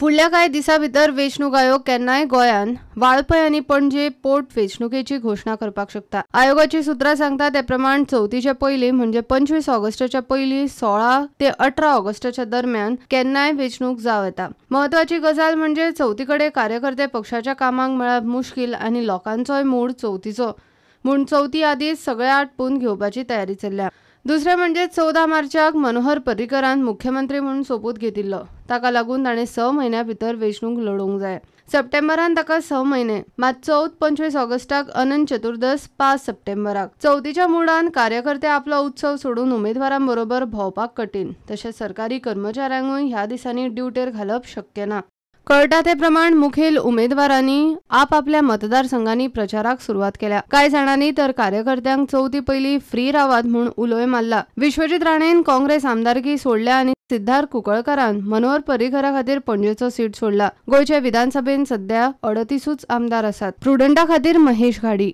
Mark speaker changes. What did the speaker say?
Speaker 1: फुडल्या कांय दिसां भितर वेंचणूक आयोग केन्नाय गोंयांत वाळपय आनी पणजे पोट वेंचणुकेची घोशणा करपाक शकता. आयोगाची सुत्रां सांगता ते प्रमाण चवथीच्या पयलीं म्हणजे 25 ऑगस्टाच्या पयलीं 16 ते 18 ऑगस्टाच्या दरम्यान केन्नाय वेंचणूक जावं येता. म्हत्वाची गजाल म्हणजे चवथी कडेन कार्यकर्ते पक्षाच्या कामाक मेळप मुश्कील आनी लोकांचोय मूड चवथीचो, म्हूण चवथी आदींच सगळे आटपून घेवपाची तयारी चल्ल्या. दुसरें म्हणजे 14 मार्चाक मनोहर पर्रीकरान मुख्यमंत्री म्हूण सोपूत घेतिल्लो, ताका लागून ताणें 6 म्हयन्यां भितर वेंचणूक लडोवंक जाय. सप्टेंबरान ताका 6 म्हयने, मात चवथ 25 ऑगस्टाक, अनंत चतुर्दस 5 सप्टेंबराक. चवथीच्या मुडान कार्यकर्ते आपलो उत्सव सोडून उमेदवारांबरोबर भोंवपाक कठीण, तशेंच सरकारी कर्मचाऱ्यांकूय ह्या दिसांनी ड्युटेर घालप शक्य ना. कळटा ते प्रमाण मुखेल उमेदवारांनी आपापल्या मतदारसंघांनी प्रचाराक सुरवात केल्या. कांय जाणांनी तर कार्यकर्त्यांक चवथी पयलीं फ्री रावात म्हूण उलोय मारला. विश्वजीत राणेन काँग्रेस आमदारकी सोडल्या आनी सिद्धार्थ कुंकळकारान मनोहर पर्रीकरा खातीर पणजेचो सीट सोडला. गोंयचे विधानसभेन सध्या 38 आमदार आसात. प्रुडंटा खातीर महेश घाडी.